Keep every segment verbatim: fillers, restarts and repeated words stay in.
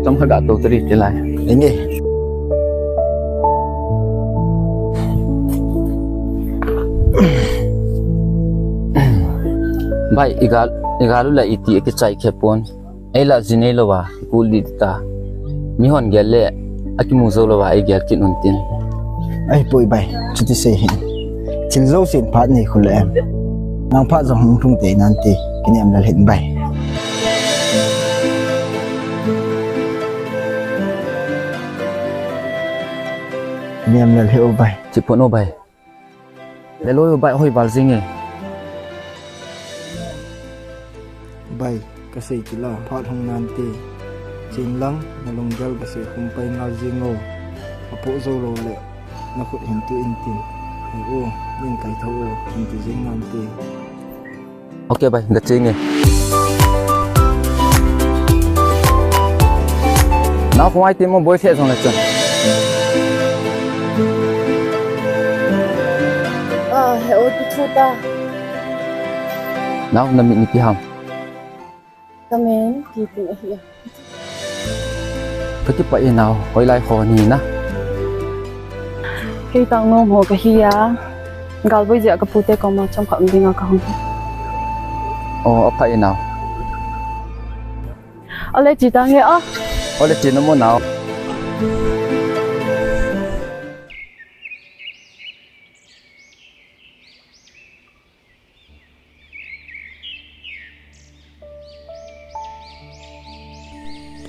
Chomkhat ga tou tadi ti lai. Inge. Bai, i gal, i gal u le iti akichai khe pon. Ei la ji nei lou va, i kul di ta. Mihon gel le, akimu jou lou va, ei gel kit un tin. Ahipoi bai, chuti sei hih in. Thil jousen phat nei khu le em. Nang phat jong hung lhung tei nante, kinem lel hih in bai. Kinem lel hih o bai. Chi pon o bai. Le loi o bai hoi val jing e. Bai, kasei ti la, phat hung nante. Chen lang, na lunggel kasei khum pai ngal jing o. Apoh jou lou le, na khut hin tu in tin. Hei o, nin kai tho o, hin tu jing nante. Ok bai, ga cheng e. Nao khongai ti mo boi the jong le chun. Ah, he o tu thu ta. Nao na min ipi ham. Ka min Kitin ahi a. Ka kipah e nao, hoilai ho ni na. Kei Tangnom ho kahi a. Galboi jeh a ka pute koma chomkhat um dinga ka hung hi. O, apha e nao. Ale chi tang e a. Ale chi na mo nao.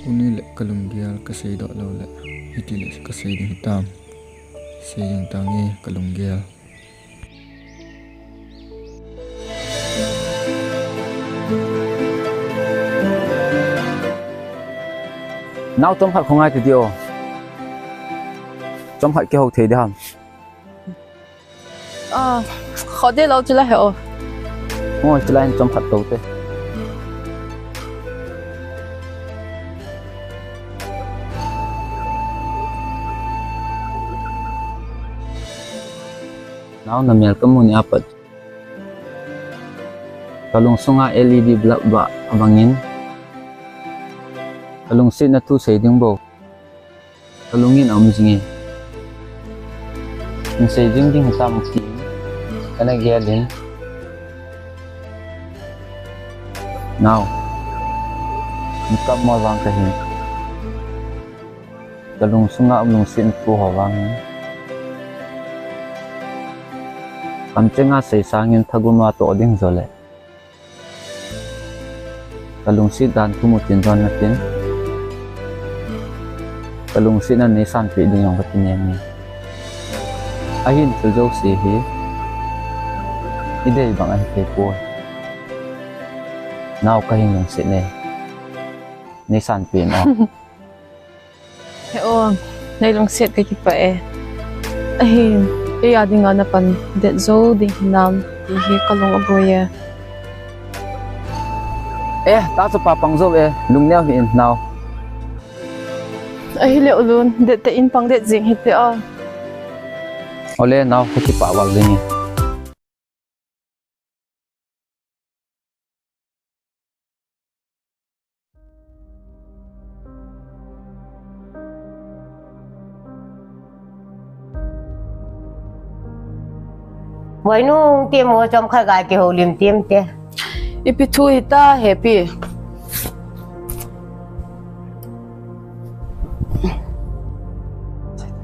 Tuni le ka lunggel ka seidoh lou le, hiti le ka sei ding hitam. Sei ding tang e ka lunggel. Nao chomkhat khongai ti di o. Chomkhat kihou thei di ham. Ah, kho de lou chula he o. Mo chula in chomkhat tou te. Nao na mel ka mu ni apat. Ka lungsunga L E D bulb ba abangin. Ka lungsetna thu sei ding bou. Ka lungin a um jing e. Hin sei jing ding hitam tin. Kana gel in. Nao. Hin kam mo vang ka hin. Ka lungsunga um lungsetna thu ho vang hin. Kamchenga sei sangin thaguma toh ding jo le. Ka lungset dan thu mu tin don na tin. Ka lungsetna nei sanpeh ding jong ka kinem e. Ahin thil jouse hi. I dei bang ahi thei poi. Nao ka hin lungset e. Nei sanpeh in o. He o, nei lungset ka kipah e. Ahi, kei a dinga na pan det jou ding hinam, ti hi ka lung aboi e. Eh, ta chu pa pang jou e, lungneo hih in nao. Ahile u Lun, det tah in pang det jing hite o. Ole nao, ka kipah val ding e. Boinu, tem o, chomkhat ga kihoulim tem te. Ipi thu hita, Hepi?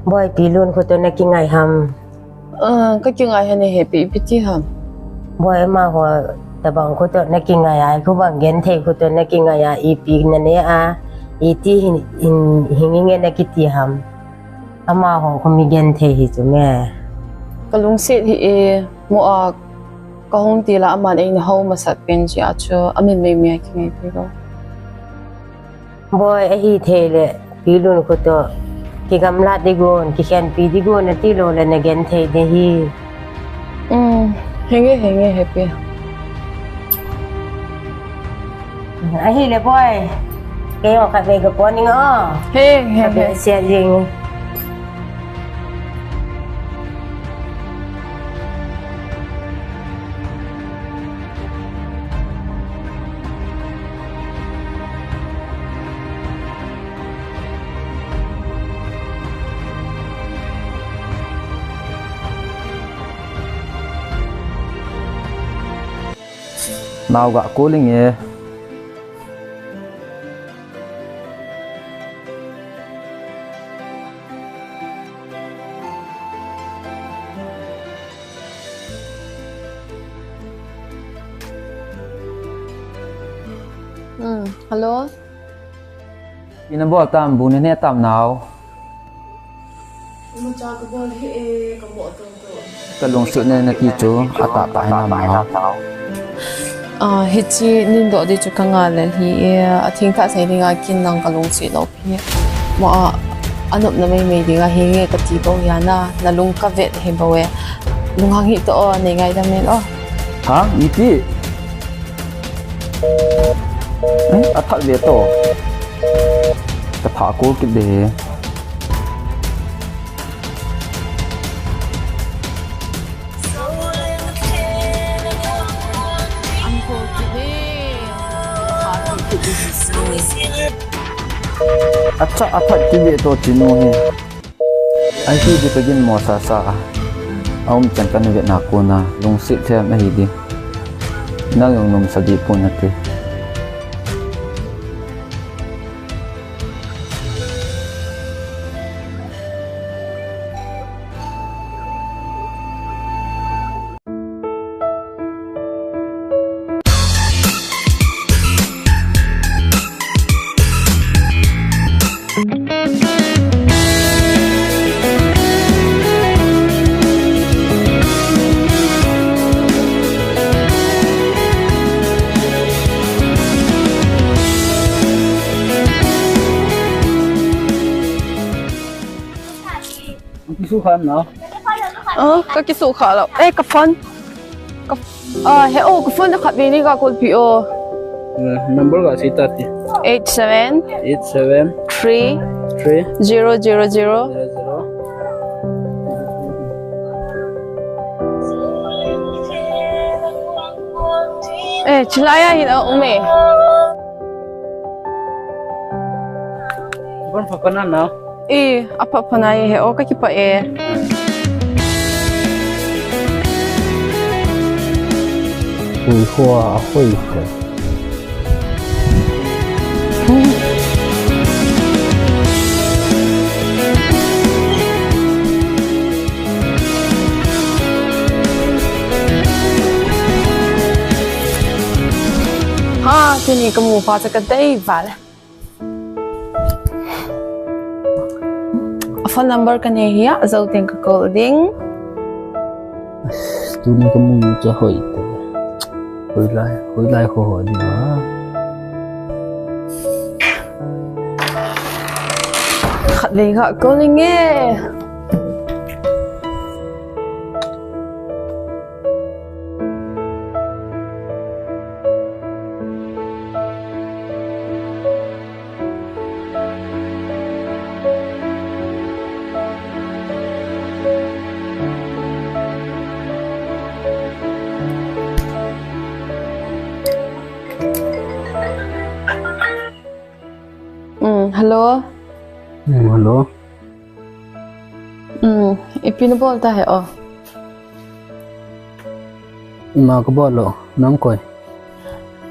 Boi, Pi Lun kho toh na kingai ham? Ah, ka kingai hon e Hepi, ipi ti ham? Boi, amaho tabang kho toh na kingai a, khu bang genthei kho toh na kingai a, ipi na ne a, iti hin, hin, hinge na kiti ham? Amaho khu mi genthei hi chu me. Ka lungset hih e, mo a ka hung ti la aman eina hou masat pen jeh a chu, amin mei mei a kingai pi lo. Boi, ahi thei le, Pi Lun kho toh, kigamlat di gon, kikhenpi di gon, ati lou le na genthei di hi. Um, henge, henge, Hepi. Ahile, Boi, kei jong khatvei ka pon ning o. He, he, khatvei he. Sia jing. Nao ga call inge. Hmm, hello? Ina bol tam, bu ne ne tam nao. Imacha ka bol hih e, ka mo to to. Ka lungset ne nati chu, atah tah hinam nao. Ah, hiche nin doh di chu ka ngah lel hi e, atheng tah sei dinga kin nang ka lungset lou pi. Mo a, anop na mei mei dinga hi nge ka ti bou hi a na, na lung ka vet hi bou e. Lunghang hih to o, nei ngaidam in o. Ha? Ipi? Eh, athat ve to. Ka tha ko kit de. Acha, athat kit ve to chinu hi. Ahi di ka gin mo sa sa a. Aum chan ka na vet na kona, lungset them ahi di. Nang jong nom sa di pon nate. Kisu khan na. Ah, ka kisu kha lo. Eh, ka phone. Ka, ah, he o, ka phone na khat ve ni ka call pi o. Eh, number ka si ta ti. Eight seven. Eight seven. Three. Three. Zero zero zero. Zero zero. Eh, chilaya hin a um e. Bon pha pana na. E, apha pha nai he, o ka kipah e. Hui hua, hui hua. Ha, tuni ka mu pha cha ka dei val. A phone number ka nei hi a, a jou teng ka call ding. As, tuni ka mu nu cha hoi te. Hoilai, hoilai ho ho di ma. Khat vei ka call ning e. Um, hello. Um, hello. Um, ipi na bol ta he o. Ima ka bol lo, nang koi.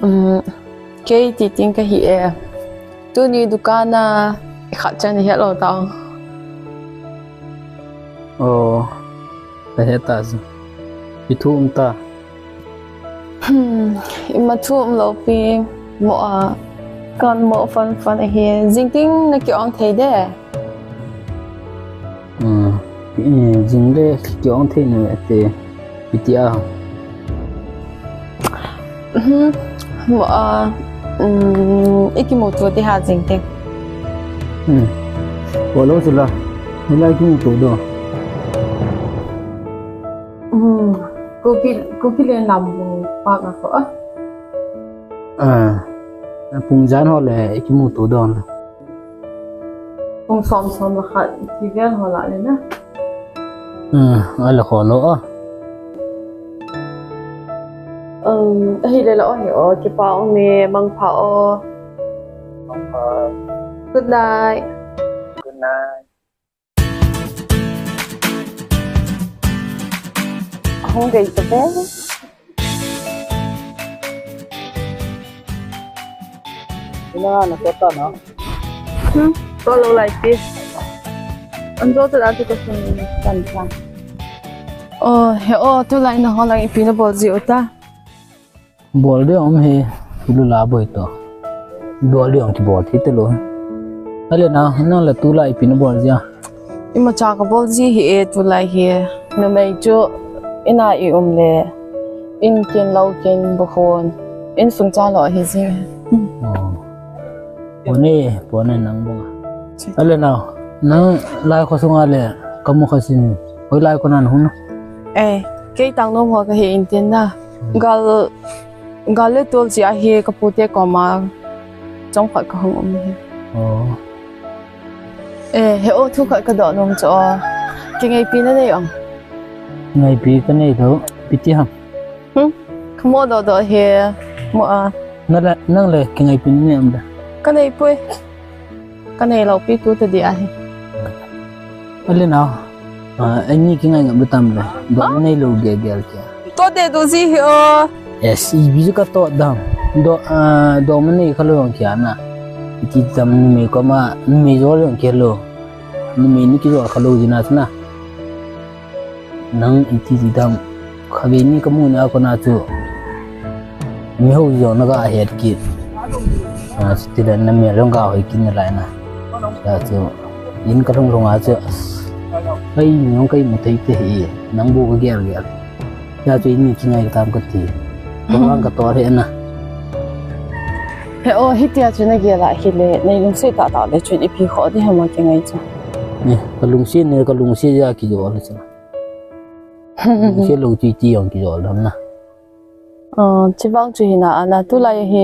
Um, kei Titing ka hi e. Tuni dukan a i khat chan i het lo ta. O, ka het ta chu. Ipi thu um ta. Hmm, ima thu um lo pi mo a. Kan mo fan fan a hi. Jing ting na ki ong thei de. Hmm, eh, jing le ki ong thei na te. Ipi ti a. Hmm, mo a. Hmm, i ki mo tu ti ha jing ting. Hmm. Ko lo sila. Mo la ki mo tu do. Hmm. Kuki, Kuki le Nambung Park a ko a. Ah, pung jan ho le i ki mu tu don. Pung som som la khat i ki vel ho la le na. Ah, a le ho lo a. Um, ahi le la o hi o, kipa o me, mangpha o. Mangpha. Good night. Good night. Hung dei ta ve. Na, na to ta na. Hmm, to lo lai pi. An to ta tu ka sun tan ta. Oh, he oh, tulai na ho lang ipi na bol ji u ta. Bol de om he, ilu la boi to. Bol de om ki bol thi te lo. Ale na, na la tulai ipi na bol ji a. Imacha ka bol ji hi e tulai hi. Numei chu ina i um le. In kin lo kin bu hon. In sung cha lo hi ji. Oh. Pone, pone nang bunga. Ale na, nang lai kho sunga le, kamu kha sin. Hoi lai kho nan hun. Eh, kei tang nom ho ka hi in tin na. Gal Gal le tol chi a hi ka pute koma chomkhat ka hung um hi. Oh. Eh, he o thu khat ka doh nom chu. Kingaipi na nei am? Ngaipi ka nei lo, piti ham. Hmm? Ka mo doh doh he, mo a. Na le, nang le kingaipi na nei am da? Ka nei pui. Ka nei lo pi tu te di ahi. Ale na. Ah, ani kingai ngam tam le. Doh nei lo gel gel kia. To de du ji hi o. Yes, ipi ji ka to dam. Doh, ah, doh ma nei kha lo kia na. Iti tam ni me ko ma, ni me jo lo kia lo. Ni me ni ki jo kha lo ji na na. Nang iti ti dam, khatvei ni ka mu na kona chu. Mi ho jo na ka het kit. Ah, ti dan na mi long ka hoi kin lai na. Ya chu, in ka long long a chu. Kai mi long kai mu thei te hi, nang bu ka gel gel. Ya chu in ni kingai tam ka ti. Ko lang ka to he na. He o, hitia chu na gel a hi le, nei lungset tah tah le chu ipi kho di hama kingai chu. Ni, ka lungset ni, ka lungset ja ki jo le chu. Lungset lo ti ti jong kijol dam na. Ah, chivang chu hi na ana tulai hi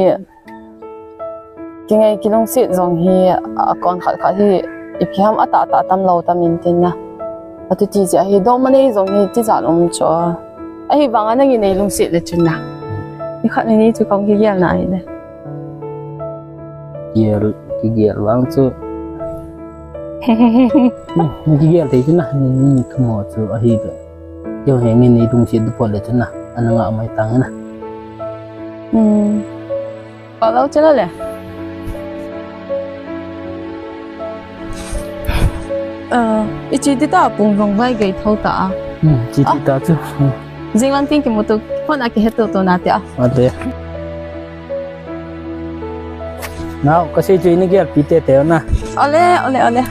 kingai kilungset jong hi a kon khat khat hi ipi ham ata ata tam lo tam in tin na. Atu ti ja hi doh ma nei jong hi ti ja lom chu. Ahi vang a nang in nei lungset le chun na. Ni khat ni ni chu kong kigel na hi le. Gel, kigel vang chu. Hmm, kigel te chu na, ni, ni thu mo chu ahi ve. Yo he ngi ni tung si du pol le chu na, ana nga mai tang na. Hmm. Pa lo chu na le. Ờ, i chi ti ta pung rong vai gei tho ta a. Hmm, chi ti ta chu. Hmm. Jing lang ting ki mutu, hon a ki het to to na ti a. Ate. Nau, ka sei chu ini gel pi te te na. Ole, ole, ole.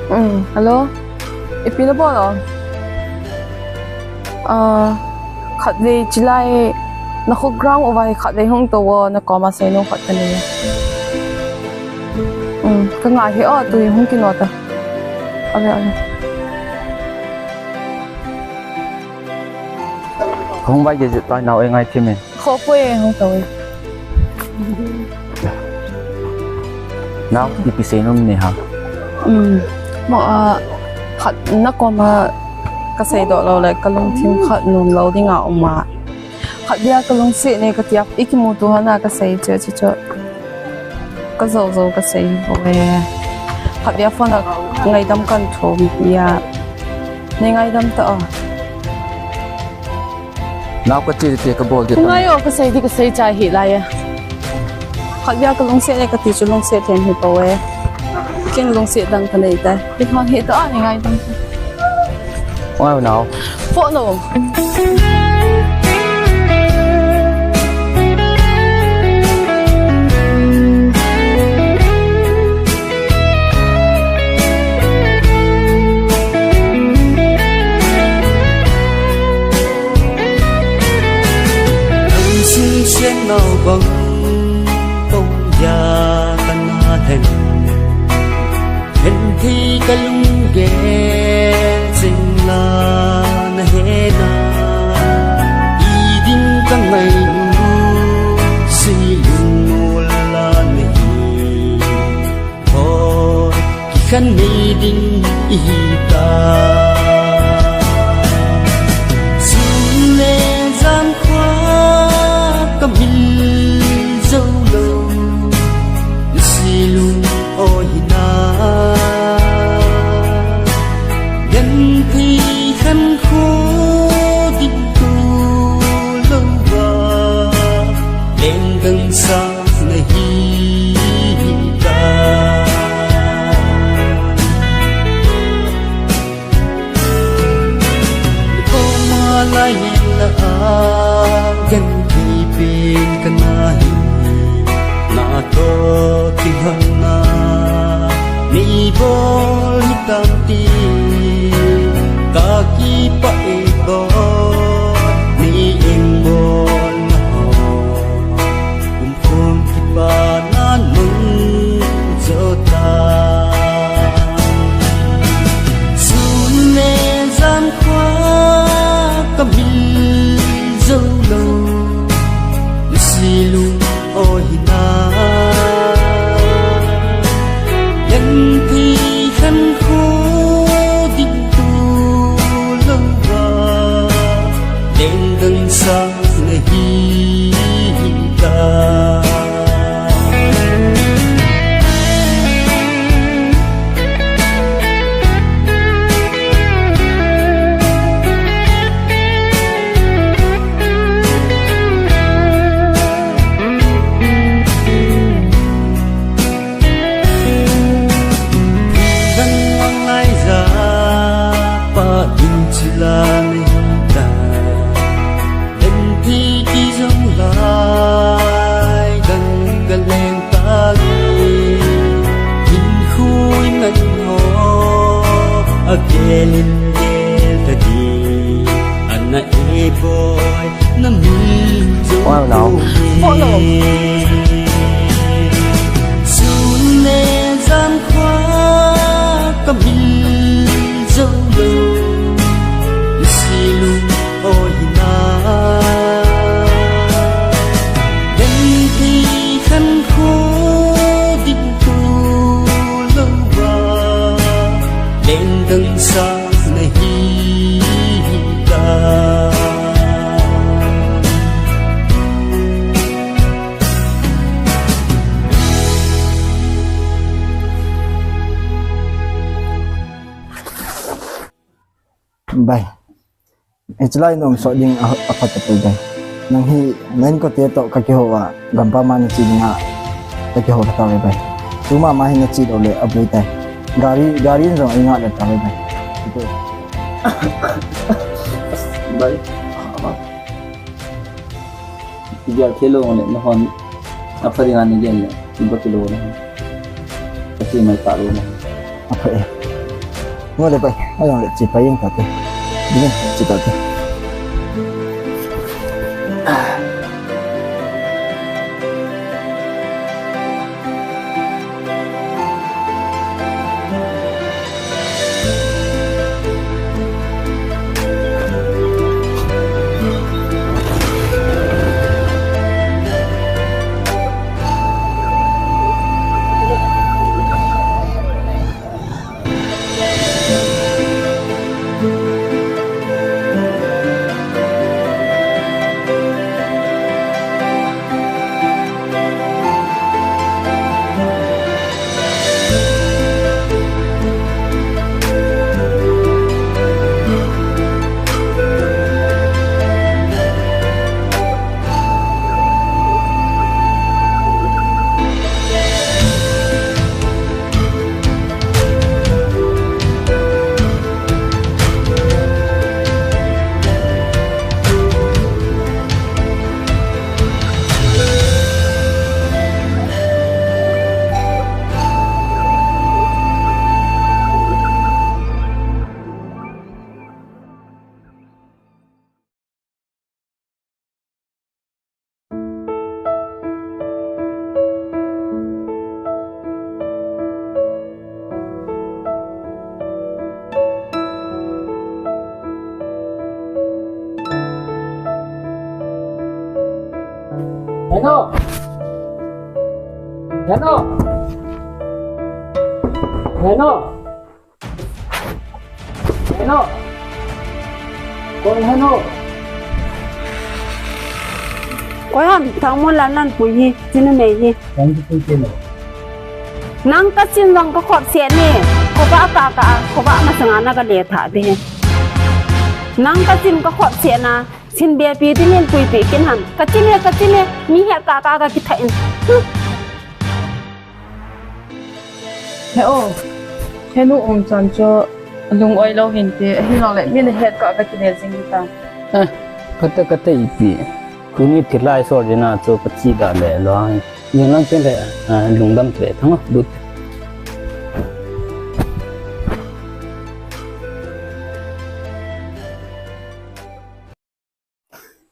Um, hello. Ipi na bol o? Ah, khatvei chilai na khu ground uva hi khatvei hung to o, na koma sei nom khat ka nei. Um, ka ngai hi o, tu hi hung kino ta. Ale, ale. Hung vai je je tai nau e ngai thim e. Kho poi e hung to e. Nau, ipi sei nom nei ha. Um, mo a, khat na koma ka sei doh lo le ka lungthim khat nom lo ding a um a. Khat dia ka lungset nei ka ti a, i kimuto hon a ka sei chu chu chu. Ka jou jou ka sei bou e. Khat dia phone a ngaidam kan thum ia. Nei ngaidam ta o. Nau ka che che ka bol de. Ngai o ka sei di ka sei chai hi lai e. Khat dia ka lungset nei ka ti chu lungset them hi bou e. Ken lungset dang ka nei ta. Ti khang hi ta a nei ngaidam ta. Oi nau. Pho lo. Ang sing sian mau bang pong ya kan ha hen. Hen thei ka lunggel cheng la na he na. I ding ka ngai u sei lungmol la na hi. Ho, kikhan nei ding i hi ta. Sun le jan Nan mang jo ta. Sun le jan khua ka mil jo lo. Si lu o hi na. Len thi khan khu ding tu lo va. Len dang sa na hi ta. Dang wang lai ja pa ding chila na hi ta. Dang thi ki jong lai dang ka leng ta le. Hin khui man ho a gelin gel ta di. Ana e boy na min jo. Wow, no. Sun le jan khua ka mil jo lo. Si lu o hi na. Len thi khan khu ding tu lo va. Len dang sa na hi ta. Bai. Hiche lai nom so ding a, a phat tapoi bai. Nang hi, nang ko te to ka kihou a, gampa mani chi ding a, ka kihou ta bai bai. Tuma ma hi na chi lo le a boi tai. Gari, gari jong i nga le ta bai bai. Bai. Idia khelo ne, na hon. Apa dia ni dia ne, iba tu lo ne. Kasi mai ta lo ne. Apa eh? Ngole pai, ayong le chi pai yang tate. Dini, chi tate. Heno! Heno! Heno! Heno! Kon heno! Koi ham thangmon la nan pui hi, chinu mei hi. Nang ka chin vang ka khop se ne, khoba ka ka, khoba masanga na ka le tha de. Nang ka chin ka khop se na, chin be pi ti nin pui pi kin ham. Ka chin e, ka chin e, mi he ka ka ka ki tha in. He o, he nu um chan chu lung oi lo hin ti, ahi long le mi le het ka ka ki le jing ta. Eh, kata kata ipi. Tuni thilai sor dina chu ka chi da le lo. Yen lang chen le, ah, lungdam te thang lut.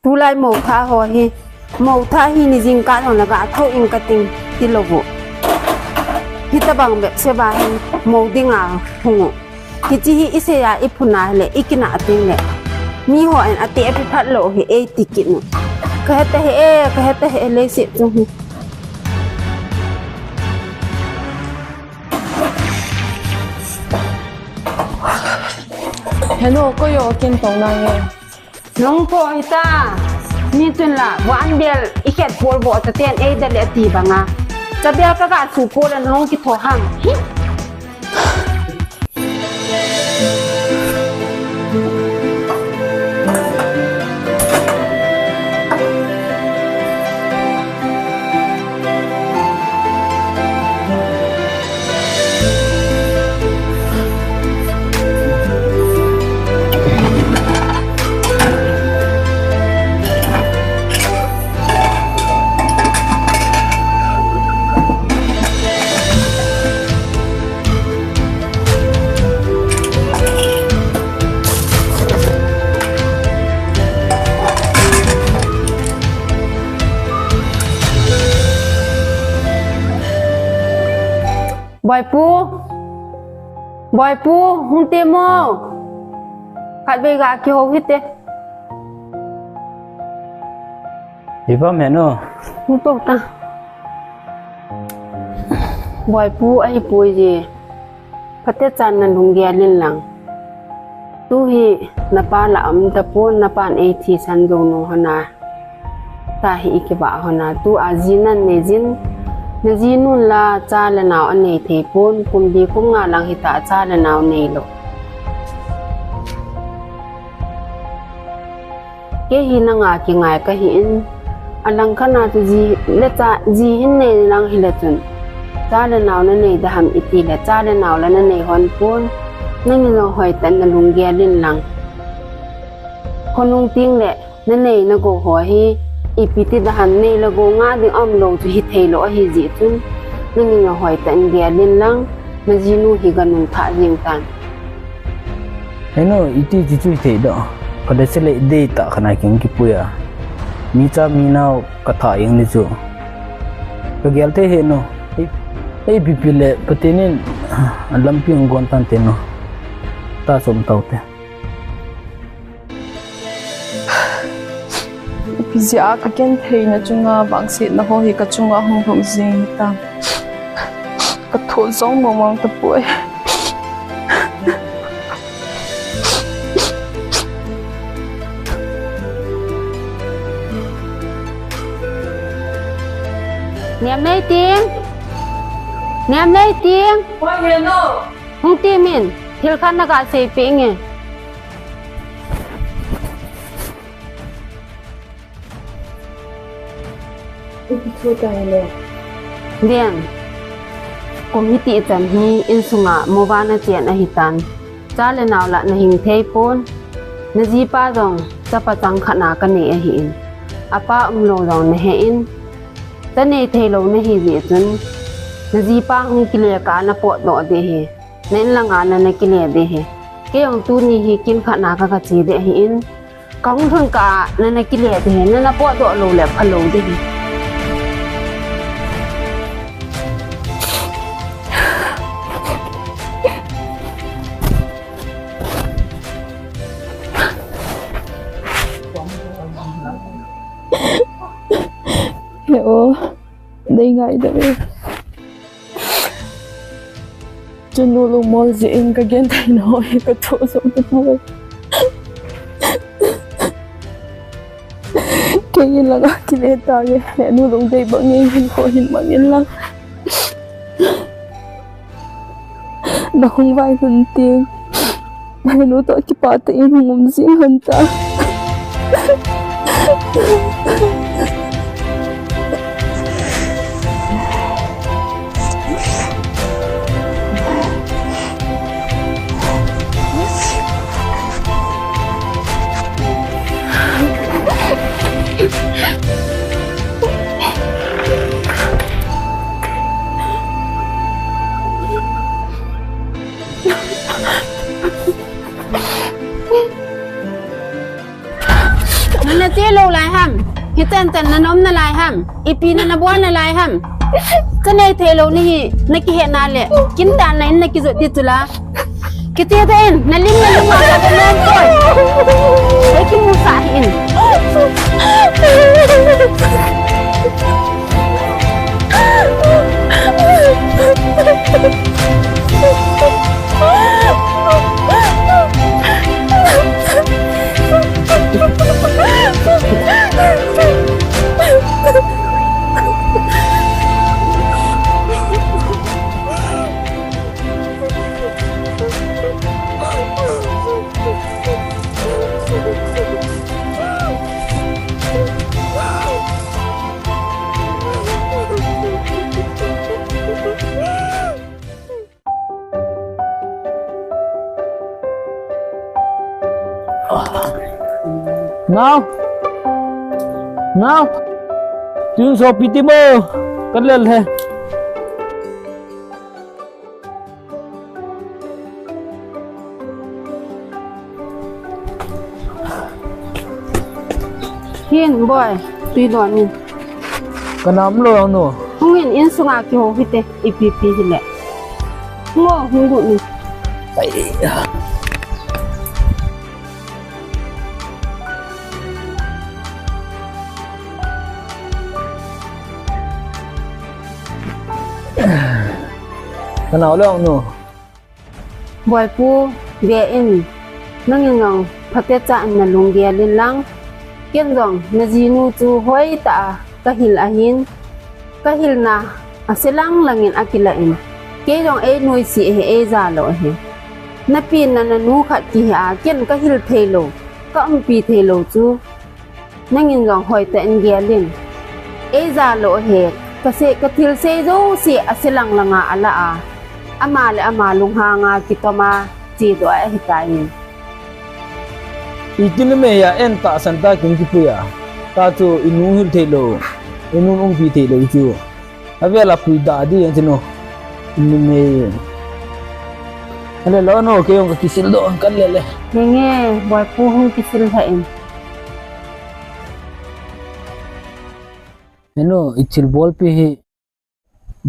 Tulai mou tha ho hi, mou tha hi ni jing ka long la ka tho in ka ting. tilou u. Hitabang bep seba hin mou dinga hung u. Hiche hi isei a iphun a hile, ikinah teng le, mihon ateh apiphat lou hi eiti kit u. Kahe tahih e, kahe tahih e, leiset chung hi. Henu, koi o kin tong nange. Lungpo hita. Mi chun la, van bel ikhet bol bol taten eida le ati banga. Chabel kaga su pol le nalung kitho ham. Hi. Boipu. Boipu, hung te mo. Khatvei ga kihou hite. Ipa menu. Hung to ta. Boipu ahipoi je. Phatechan nalunggel in lang. Tu hi napa la um tapon, napan eithisan jou nu hon a. Tahi ikivah hon a, tua ji nanei jin, najinun la cha le nao anei thei pon, kum li kum nga lang hita cha le nao neilou. Kei hi nanga kingai kahin, alangkhat a chu ji le cha, ji hin nei lang hile chun, cha le nao nanei da ham iti le, cha le nao la nanei hon pon, nangin jong hoitah in nalunggel in lang. Khonung teng le, nanei nagou ho hi, ipi ti da ham nei le gou nga ding aum lou chu hithei lou ahi jeh chun, nangin jong hoitah in gel in lang, najinu hi ganung thah jeng tan. Henu, iti ti chu hithei doh. Ka da se le dei tah khat a kin kipui a. Mi cha mi nao ka thah jeng ni chu. Ka gel thei henu. Ei, ei pipi le Pathen in, a lampi hung gon tan te nu. Ta som tau te. Ipi jeh a ka gentheina chunga vangsetna ho hi ka chunga hung lhung jing hitam. Ka thoh jong mong mong tapoi. Niam Leiting. Niam Leiting. Hung ti min, thil khat na ga seipeh inge. Ipi thu tai le. Dian, kum hiti chan hi insunga mova na chen ahi tan. Cha le nao la na hing thei pon. Na jipa jong chapa chang khat na ka nei ahi in. Apa umlou jong na he in. Cha nei thei lou na hi jeh chun. Na jipa hung kile kah a na potdoh ding ahi. Na in langa na na kile ding ahi. Kei jong tuni hi kin khat na ka ka che ding ahi in. Ka hung lhun kah a, na na kile ding ahi, na na potdoh lou le phalou ding ahi. He o, dei ngai da ve. Chun nu lungmol jeh in ka gentheina ho hi ka thoh jong tapoi. Kei in langa kile tange, nu lungdei bang in hin ko hin mang in lang. Na hung vai hun ting. Henu toh kipah tah in hung um jing hon ta. Na na che lou lai ham? Hichan chan na na um nalai ham? Ipi na na bol nalai ham? Kanei thei lou nahi, nakihetna le kintanna in nakijot ding chu la. Kiti ta in, nalim nalim a ka lem koi. Ei kimusah hih in. Nao. Nao. Tun sopi ti mo. Kalel he. Hin, Boi, tui don in. Kanam lou nu. Hung in, insunga kihou hite, ipi pi hile. Ngo, hung gu ni. Ai. Kanao lou nu. Boipu, ve in, nangin jong phatecha in nalunggel in lang. Ken jong najinu chu hoitah a kahil ahin, kahilna ase lang lang in akilah in. Kei jong ei nuisat ahi, ei ja lou ahi. Napi na nanu khat kihi a, ken kahil thei lou, kaumpi thei lou chu. Nangin jong hoitah in gel in. Ei ja lou ahi, kase, kathil sei jouse ase lang lang a alah a. Ama le ama lunghang a kitom a, chedoh a ahitai. Iti numei a en tahsan tah kin kipui a. Tachu inu hil thei lou, inu umpi thei lou chu. Avel a pui da di jeng chinu. Numei. Ale lo no, kei jong kakisil doh, kalel le. Henge, Boipu hung kisil lheh in. Henu, i thilbolpi hi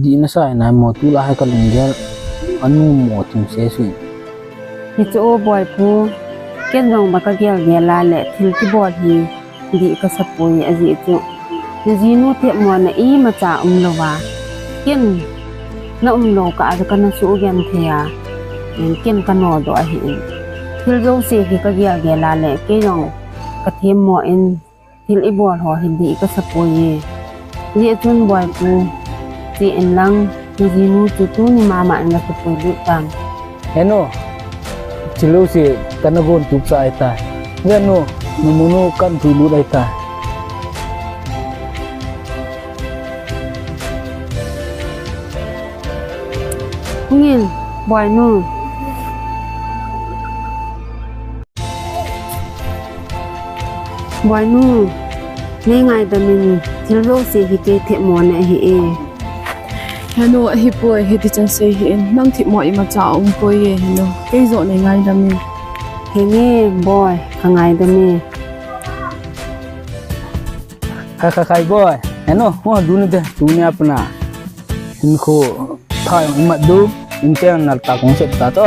dih nasa nai mo, tulai hi kalunggel anom mo thim sese. Hichu o Boipu, ken jong ba kagel gel a le thil kibol hi dih kasa poi, ajeh chu najinu themmo na imacha umlou a. Ken na umlou kah a kana sugenthei a, ken kanodoh ahi in. Thil jouse hi kagel gel a le kei jong kathemmo in thil ibol ho hi dih kasa poi e. Hijeh chun Boipu, che in lang, najinu chu tuni mama in la kipui lut tan. Henu, thil jouse kana gon tup sa ahitai. Venu, namu nu kana pui lut ahitai. Hungin, Boinu. Boinu, nei ngaidam in, thil jouse hi kei themmo na ahi e. Henu, ahipoi, hiti chan sei hih in, nang themmo imacha aumpoi e, Henu. Kei joh nei ngaidam in. Henge, Boi, kangaidam e. Khai, khai, khai, Boi. Henu, hung lut un te, tuni a pat a. Hinkho, pha jong imat diu, inte nal ta kong sep ta to.